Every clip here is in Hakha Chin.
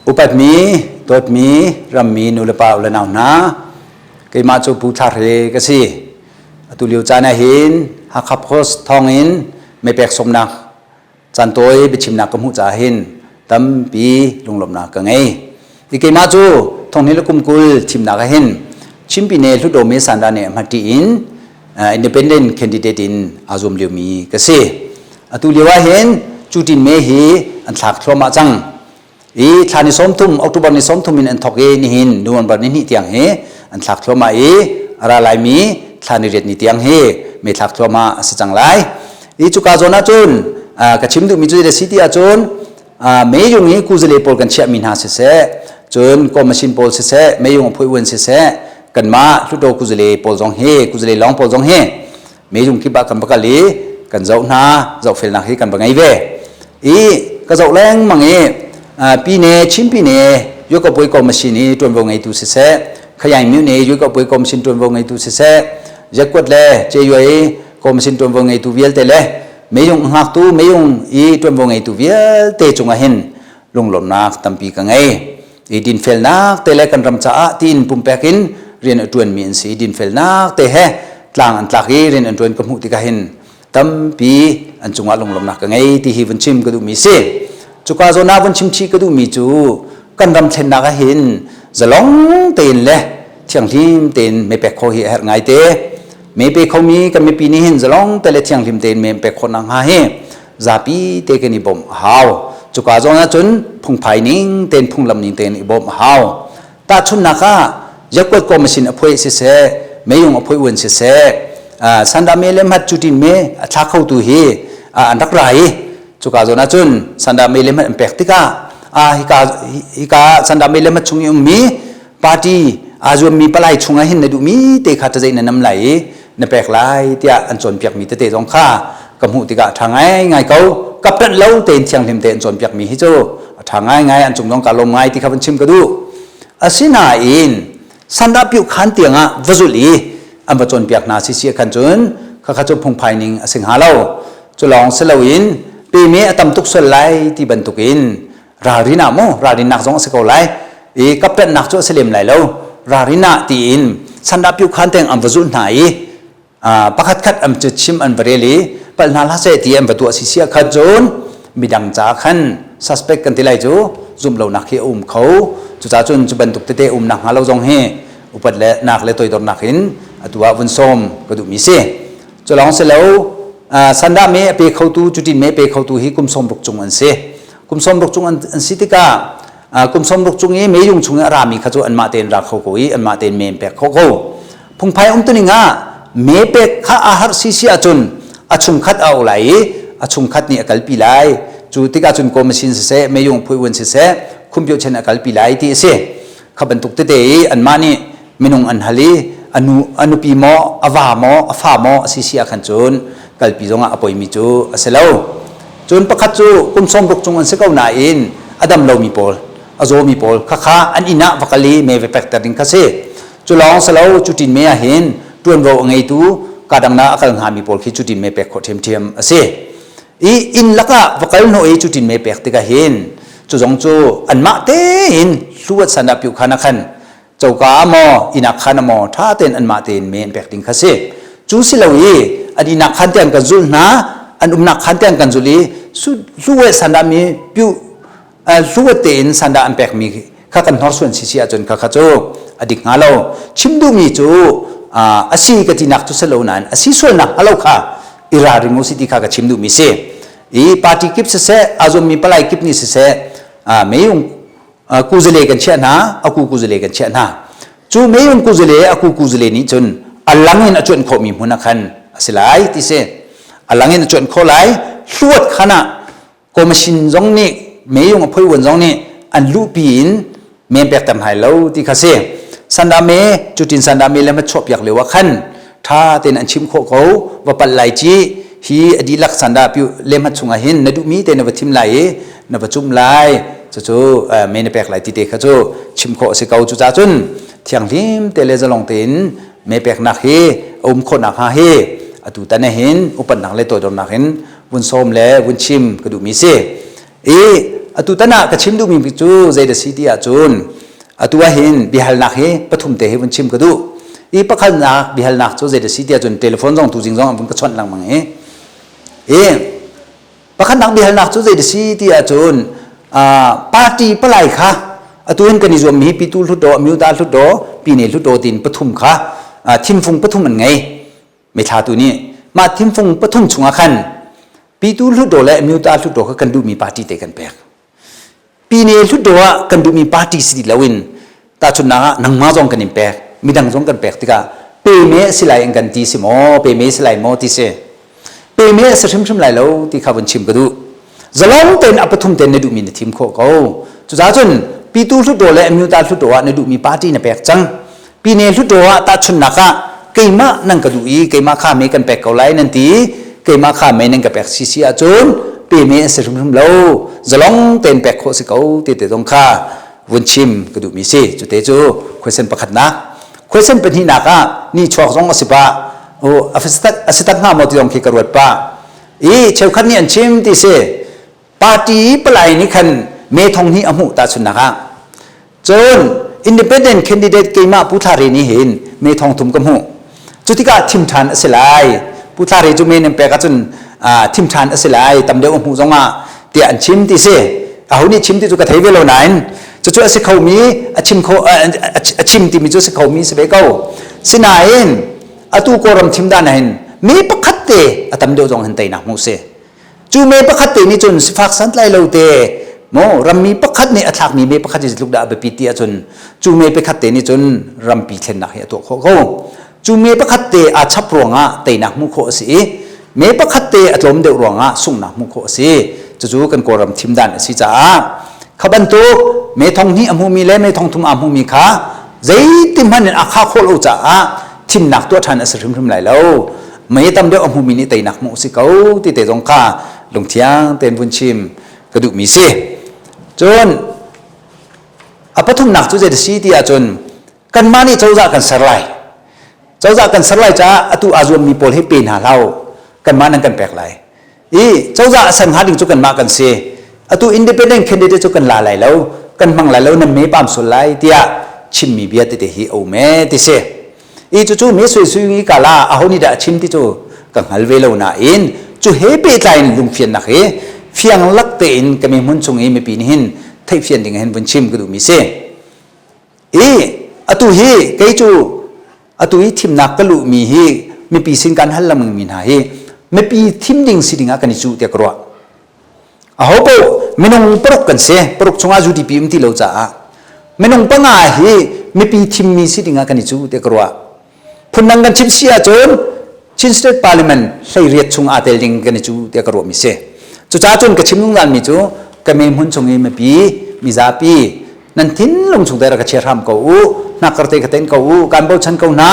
Upatmi, dawtmi, rammi nulepa u le nau hna, keimah cu Pu Thla Hre ka si. Atu lio caan ah hin Hakha Post thawngin meipek sawmnak caan tawi biachimnak ka hmuh caah hin tampi lunglawmhnak ka ngei. Hi keimah cu thonghnih le kum 20 thimnak ah hin Chimpine Hluttaw Me Sanda nih hmati in independent candidate in aa zuam liomi ka si. Atu lio ah hin cutin me hi an thlak thluahmah cang. I thla ni 30 October ni 30 in an thawk i nihin November ni hnih tiang hi an thlak thluahmah i a ra laimi thla ni riat ni tiang hi me thlak thluahmah a si cang lai. I cuka zawn ahcun ka chim duhmi cu zei si ti ahcun meiyung i kuzale pawl kan chiahmi hna siseh cun machine pawl siseh meiyung a phui uan siseh kanmah hluttaw kuzale pawl zong hi kuzale lawng pawl zong hi meiyung kip ah kan va kal i kan zoh hna zohfelnak hi kan va ngei ve i ka zoh lengmang i pine Chinpine Yokopui ko machine i ṭuanvo ngeitu siseh Khayai myu ne Yokopui ko machine ṭuanvo ngeitu siseh Yakwat le Cheyuai ko machine ṭuanvo ngeitu vialte le Meiyung hngaktu meiyung i ṭuanvo ngeitu vialte cungah hin lunglawmhnak tampi ka ngei. I dinfelnak te le kan ram caah tiin pumpek in rian a ṭuanmi an si. Dinfelnak te he tlang an tlak i rian an ṭuan ka hmuh tikah hin tampi an cungah lunglawmhnak ka ngei ti hi vun chim ka duhmi si. Cuka zawn ah vun chim chih ka duhmi cu kan ram thlennak ah hin zalong tein le thianghlim tein mepek khawh hi a herh ngaite. Me pe khomi kan mipi nih hin zalong te le thianghlim tein me pek khawh nakhnga hi zapi te kan i bawmh a hau. Cuka zawn ahcun phungphai ning tein phunglam ning tein i bawmh a hau. Tahchunhnak ah yakuat ko machine a phuai siseh, meiyung a phuai uan siseh, sanda me le mat cutin me a thla khotu hi an rak ra i cuka zawn ahcun sanda me le mat an pek tikah hika hika sanda me le mat chung i ummi party aa zuammi palai chungah hin na duhmi te kha ṭazeih na nam lai i na pek lai tiah an cawnpiakmi tete zong kha ka hmuh tikah a ṭha ngaingai ko. Kapṭanh lo tein thianghlim tein an cawnpiakmi hi cu a ṭha ngaingai an cung zong kaa lawm ngai ti kha van chim ka duh. Asinain sandah piu khan tiangah va zulh i an va cawnpiak hna si si khan cun khakha cu phungphai ning a si hnga lo. Cu lawng si loin peme a tam tuk sual lai ti bantukin ralrin ah mu ralrinnak zong a si ko lai i kapṭanhnak cu a si lem lai lo ralrin ah tiin sandah piu khan teng an va zulh hna i pakhat khat an cu chim an va rel i palh hna hlah seh ti an va tuah si sia khan cun midang ca khan suspect kan ti lai cu zumh lonak hi a um kho cucaah cun cu bantuk tete um nak hnga lo zong hi upat le nak le toidornak in atu ah vun sawm ka duhmi si cu lawng si lo sandah me a pe khotu cutin me pe khotu hi kum 60 cung an si Kum 60 cung an si tikah kum 60 cung i meiyung chung i a rami kha cu anmah tein ra kho ko i anmah tein me an pek kho ko. Phungphai umtuning ah me pek kha aa harh si si ahcun a chungkhat a auh lai i a chungkhat nih a kalpi lai. Cu tikah cun kawmasin siseh, meiyung phuiuan siseh, khumpio chen a kalpi lai ti a si. Kha bantuk tete i anmah nih minung an hal i a nu a nupi maw a va maw a fa maw a si si ah khan cun kalpi zongah a poimi cu a si lo. Cun pakhat cu kum 60 cung an si ko nain a dam lomi pawl a zawmi pawl khakha an inn ah va kal i me va pekter ding kha si. Cu lawng si lo cutin me ah hin ṭuanvo a ngeitu kadang na a kal hngami pawl khi cutin me pek khawh ṭhiamṭhiam a si. I inn lakah va kal hnawh i cutin me pek tikah hin cu zong cu anmah tein hluat san ah piu khan ah khan coka ah maw inn ah khan ah maw ṭha tein anmah tein me an pek ding kha si. Cu si lo i an inn ah khan te an kan zulh hna an umnak khan te an kan zulh i hluat sandah mi piu hluat tein sandah an pekmi kha kan hnorsuan si si ahcun kha kha cu a dik hnga lo. Chim duhmi cu a si ka tinak cu si lo nain a si sualnak hnga lo kha i ralring u si ti kha ka chim duhmi si. I party kip siseh a zummi palai kip nih siseh meiung kuzale kan chiah hna aku kuzale kan chiah hna cu meiung kuzale aku kuzale nih cun a lang in a cuanh khawhmi hmun ah khan a si lai ti si a lang in a cuanh khawh lai hluat khan ah commission zong nih meiung a phoi zong nih an luhpi in men pek tam hai lo ti kha si sanda me cutin sanda me le ma chuah piak lio ah khan tha tein an chim khawh ko va pal lai ci hi a dihlak sanda piu le ma chungah hin na duhmi te na va thim lai i na va cumh lai cucu me na pek lai ti te kha cu chim khawh a si ko cucaah cun thianghlim te le zalong tein me peknak hi a um khawh nakhnga hi atu tan hin upatnak le toidornak in vun sawm le vun chim ka duhmi si i. Atu tan ah ka chim duhmi bik cu zei dah si ti ahcun atu ahhin biahalnak hi pathum te hi vun chim ka duh. I pakhatnak biahalnak cu zei dah si ti ahcun telephone zong tuzing zong an vun ka chawnh lengmang i i pakhatnak biahalnak cu zei dah si ti ahcun party palai kha atu hin kan i zuammi hi Pitu Hluttaw, Amyota Hluttaw, Pine Hluttaw tiin pathum kha thimfung pathum an ngei. Mithlatu nih mah thimfung pathum chungah khan Pitu Hluttaw le Amyota Hluttaw kha kan duhmi party te kan pek. Pine Hluttaw ah kan duhmi party si ti loin tahchunhnak ah nangmah zong kan in pek, midang zong kan pek tikah pe me a si lai in kan ti si maw, pe me si lai maw ti si. Pe me a si hrimhrim lai lo ti kha vun chim ka duh. Zalong tein a pathum tein na duhmi na thim khawh ko. Cucaah cun Pitu Hluttaw le Amyota Hluttaw ah na duhmi party na pek cang. Pine Hluttaw ah tahchunhnak ah keimah nan ka duh i keimah kha me kan pek ko lai nan ti keimah kha me nan ka pek sisi ahcun pe me a si hrimhrim lo zalong tein pek khawh si ko ti te zong kha vun chim ka duhmi si cute cu question pakhatnak question pahnihnak ah ni chuak zong a si pah a si tak hnga maw ti zong khi ka ruat pah i cheukhat nih an chim ti si party palai nih khan me thong hnih a hmuh tahchunhnak ah cun independent candidate keimah Pu Thla Re nih hin me thong thum ka hmuh cu tikah thim ṭhan a si lai Pu Thla Re cu me nan pek ahcun thim ṭhan a si lai tam deuh a hmuh zongah tiah an chim ti si aho nih chim ti cu ka thei ve lo nain cucu a si khomi a chim kho a chim timi cu a si khomi si ve ko sinain atu kawlram thim dan ah hin mi pakhat te a tam deuh zong hin teinak hmuh si Cu me pakhat te nih cun sifak santlai lo te maw rammi pakhat nih a thlakmi me pakhat hi zeitluk dah a biapit ti ahcun cu me pakhat te nih cun rampi thlennak hi a tuah khawh ko. Cu me pakhat te aa chap ruangah teinak hmuh khawh a si i me pakhat te a tlawm deuh ruangah sunghnak hmuh khawh a si. Cucu kan Kawlram thim dan a si caah kha bantuk me thong hnih a hmumi le me thong thum aa hmumi kha zeiti hmanh in a kha khawh lo caah thimnak tuah ṭhan a si hrimhrim lai lo. Mei tam deuh a hmumi nih teinak hmuh si ko ti te zong kha lungthiang tein vun chim ka duhmi si. Cun a pathumnak cu zei si ti ahcun kanmah nih cozah kan ser lai. Cozah kan ser lai caah atu aa zuammi pawl hi pe hna hlah u. Kanmah nan kan pek lai. I cozah a ser hnga ding cu kanmah kan si. Atu independent candidate cu kan la lai lo, kan hmang lai lo, nan me pam sul lai tiah chimmi bia tete hi a um ee ti si. I cucu me sui sui ngi kala aho nih dah a chim ti cu ka hngal ve lo nain cu he pehtlai in lungfiannak hi fiang lak tein ka mi hmun chung i mipi nih hin theihfian ding hin vun chim ka duhmi si. I atu hi kei cu atu i thimnak ka luhmi hi mipi sin kan hal lengmang mi hna hi mipi thim ding si ding ah kan i cuh tiah ka ruah. Aho paoh minung paruk kan si. Paruk chungah UDP um ti lo caah minung panga hi mipi thimmi si dingah kan i cuh tiah ka ruah. Phundang kan chim si ahcun Chin State Parliament 18 chung aa tel ding kan i cuh tiah ka ruahmi si. Cucaah cun ka chim zungzalmi cu ka me hmun chung i mipi mizapi nan thinlung chung te rak ka chia hram ko u hnakkar te ka ten ko u kan bochan ko hna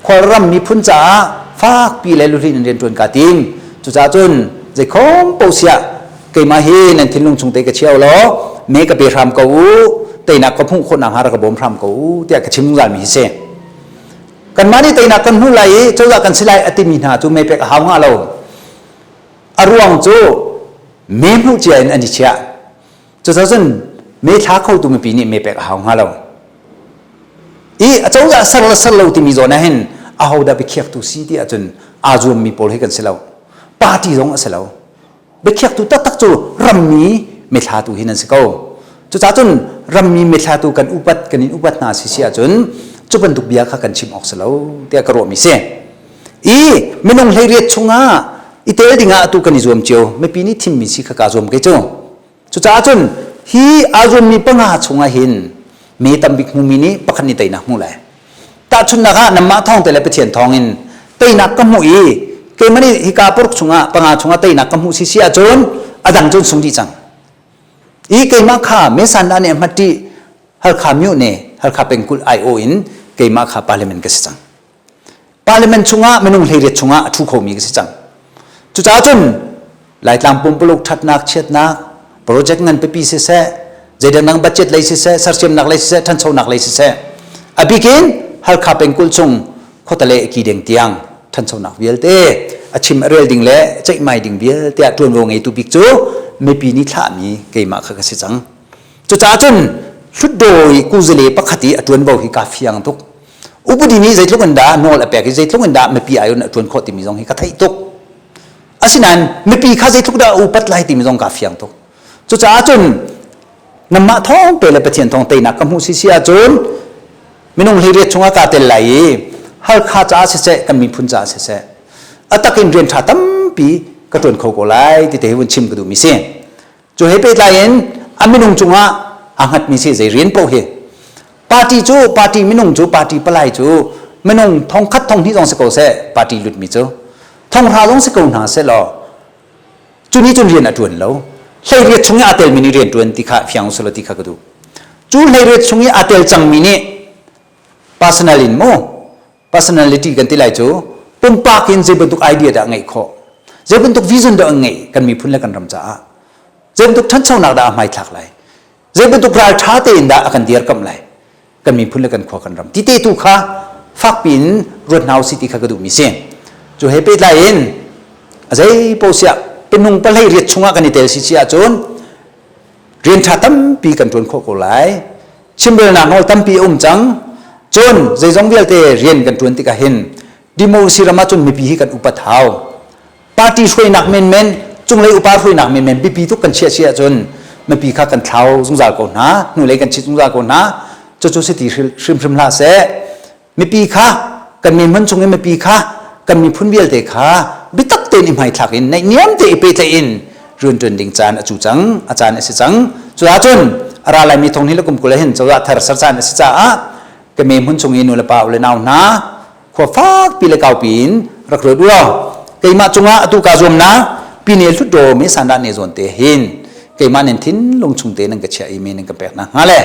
khualram miphun caah fakpi le luhlin in rianṭuan kaa tim. Cucaah cun zeikhom paoh siah keimah hi nan thinlung chung te ka chia law me ka pe hram ko u teinak ka hmuh khawh nakhnga rak ka bawm hram ko u tiah ka chim zungzalmi hi si. Kanmah nih teinak kan hmuh lai i cozah kan si lai a timi hna cu me pek a hau hnga lo. A ruang cu me hmuh cia in an i chiah. Cucaah cun me thla khotu mipi nih me pek a hau hnga lo. I a cozah ser le ser lo timi zawn ah hin ahodah biakhiaktu si ti ahcun aa zuammi pawl hi kan si lo. Party zong a si lo. Biakhiaktu taktak cu rammi mithlatu hi nan si ko. Cucaah cun rammi mithlatu kan upat kan in upat hna si si ahcun cu bantuk bia kha kan chim awk si lo tiah ka ruahmi si. I minung 18 chungah i tel dingah atu kan i zuam cio. Mipi nih thimmi si kha kaa zuam kei cu. Cucaah cun hi aa zuammi panga chungah hin mi tambik hmumi nih pakhat nih teinak hmu lai. Tahchunhnak ah nanmah thawng te le Pathian thawngin teinak ka hmuh i keimah nih hika paruk chungah panga chungah teinak ka hmuh si si ahcun a dang cun sung dih cang. I keimah kha Mesanda nih a hmat ṭih Halkha Myone Halkha pengkulh aiawh in keimah kha parliament ka si cang. Parliament chungah minung 18 chungah a ṭhu khomi ka si cang. Cucaah cun Laitlang pumpuluk ṭhatnak chiatnak project ngan pipi siseh, zeidang dang budget lei siseh, sersiamnak lei siseh, ṭhanchonak lei siseh, a bikin Halkha pengkulh chung khuatale ki deng tiang ṭhanchonak vialte a chim a rel ding le ceihmai ding vialte ah ṭuanvo ngeitu bik cu mipi nih thlahmi keimah kha ka si cang. Cucaah cun Hlutdaw i kuzale pakhat i a ṭuanvo hi kaa fiang tuk. Upadi nih zeitluk in dah nawl a pek i zeitluk in dah mipi ai in a ṭuan khawh timi zong hi ka theih tuk. Asinain mipi kha zeitluk dah a upat lai timi zong kaa fiang tuk. Cucaah cun nanmah thawng te le Pathian thawng teinak ka hmuh si si ahcun minung hleiriat chungah kaa tel lai i Halkha caah siseh kan miphun caah siseh a tak in rian ṭha tampi ka ṭuan kho ko lai ti te hi vun chim ka duhmi si. Cu he pehtlai in a minung cungah aa hngatmi si zei rian paoh hi party cu party minung cu party palai cu minung thongkhat thonghnih zong si ko seh party lutmi cu thonghra zong si ko hna seh law cu nih cun rian a ṭuan lo. Hleiriat chung i aa telmi nih rian ṭuan ti kha fiang usih law ti kha ka duh. Cu hleiriat chung i aa tel cangmi nih personal in mu personality kan ti lai cu pumpak in zei bantuk idea dah ngeih khawh, zei bantuk vision dah ngeih kan miphun le kan ram caah, zei bantuk ṭhanchonak dah a hmaithlak lai, zei bantuk ralṭha tein dah a kan dirkamh lai, kan miphun le kan khua kan ram ti te tu kha fakpi in ruat hna usih ti kha ka duhmi si. Cu he pehtlai in a zei paoh siah pinung pahlei riat chungah kan i tel si si ahcun rian ṭha tampi kan ṭuan khawh ko lai. Chimrelnak nawl tampi a um cang. Cun zeizong vialte rian kan ṭuan tikah hin democracy ram ahcun mipi hi kan upat hau. Party hruainak menmen, cunglei upa hruainak menmen biapi tuk kan chiah si ahcun mipi kha kan thlau zungzal ko hna, hnulei kan chit zungzal ko hna. Cucu si ti hrimhrim hlah seh. Mipi kha kan miphun chung i mipi kha kan miphun vialte kha biatak tein i hmaithlak in naihniam te i pehtlaih in rianṭuan ding caan a cu cang, a caan a si cang. Cuahcun a ra laimi thong hi le kum 20 hin cozah thar ser caan a si caah ka me hmun chung i nu le pa u le nau hna khua fakpi le kaupi in rak ruat u law keimah cungah atu kaa zuamnak pine hlutdaw mi sandah ne zawn te hin keimah nin thinlung chung te nan ka chiah i mi nan ka pek na hnga le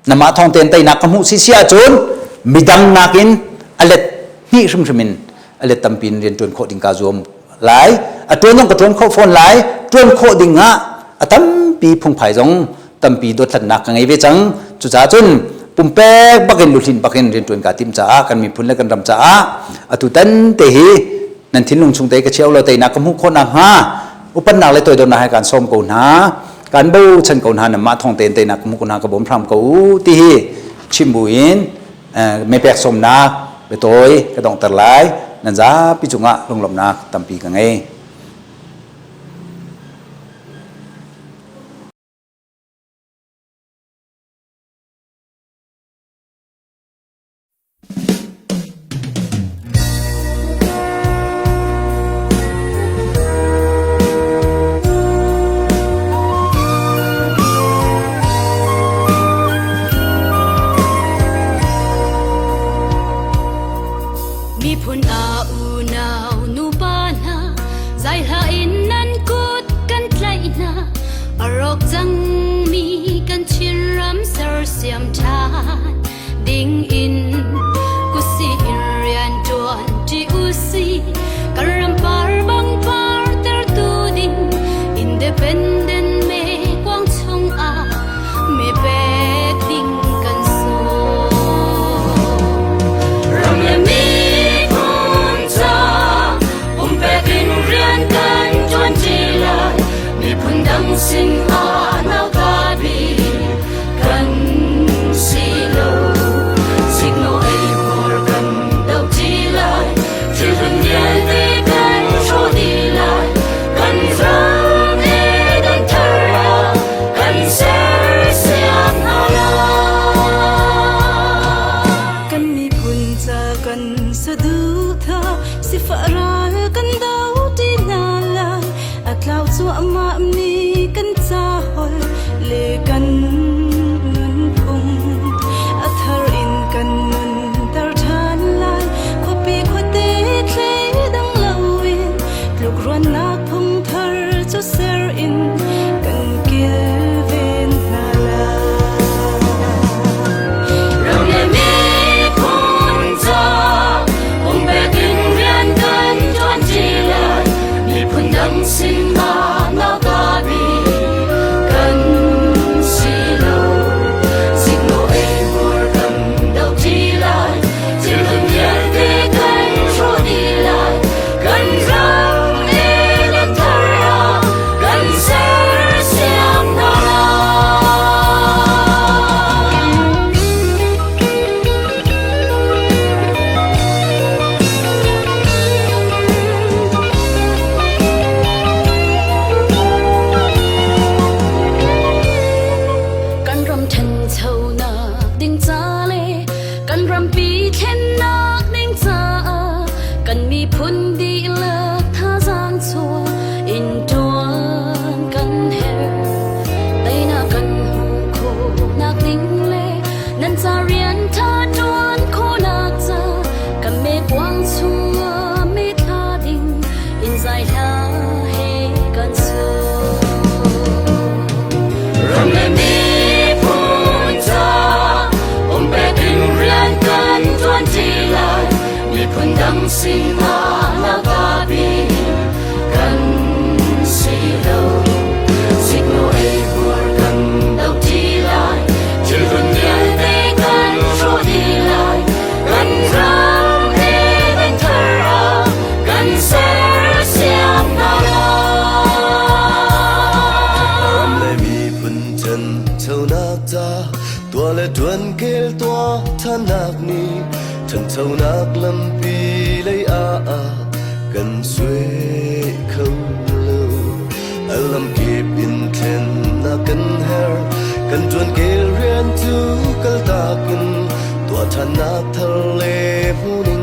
namah thawng tein teinak ka hmuh si si ahcun midang nakin a let hnih hrimhrim in a let tampi in rian ṭuan khawh ding kaa zuam lai. A ṭuan zong ka ṭuan khawh fawn lai. Ṭuan khawh ding ah a tampi phungphai zong tampi dothlatnak ka ngei ve cang. Cucaah cun pumpek bakin luhlinh bakin rian ṭuan kaa timh caah kan miphun le kan ram caah atu tan te hi nan thinlung chung te ka chiao lo teinak ka hmuh khawh nakhnga upatnak le toidornak he kaan sawm ko hna. Kan bochan ko hna. Namah thawng tein teinak ka hmuh ko hna, ka bawm hram ko u ti hi chim bu in mepek sawmnak biatawi ka donghter lai. Nan zapi cungah lunglawmhnak tampi ka ngei. Miphun ah unau nupa hna zai hlah in nan kut kan tlaih hna. A rawk cangmi kan Chinram sersiam ṭhan ding in kusi in rian ṭuan ṭi usih. Kan ram par bang par tertu ding independent me kuang chungah me pek ding kan sawm. Ram le miphun ca pumpek in rian kan ṭuan ṭi lai. Miphun dang sin ah nauta bik kan si lo. Sikno ei hmur kan doh ṭi lai. Thilhlun vialte kan hrawh dih lai. Kan ram Eden thar ah kan sersiam hna lai. Kan miphun ca kan saduhthah sifah ral kan do ṭi hna lai. A tlau cuahmahmi kan caholh le kan nunphung a thar in kan nunter ṭhan lai. Khuapi khuate thleidang loin tlukruannak phung thar cu ser in kan kilven hna lai. Ram le miphun ca pumpek in rian kan ṭuan ṭi lai. Miphun dang sin ah nauta bik kan si. Dang sinah nauta bik kan si lo. Ziknawh eihmuar kan doh ṭi lai. Thilhlun vialte kan hrawh dih lai. Kan ram Eden thar ah kan sersiam hna lai. Ram le miphun ṭhanchonak ca tuah le ṭuan kel tuah ṭhannak nih ṭhanchonak lampi lei ah kan suai kho lo. A lamkip in thlennak kan herh, kan ṭuan kel rian cu kaltak in tuah ṭhannak thar le hmu.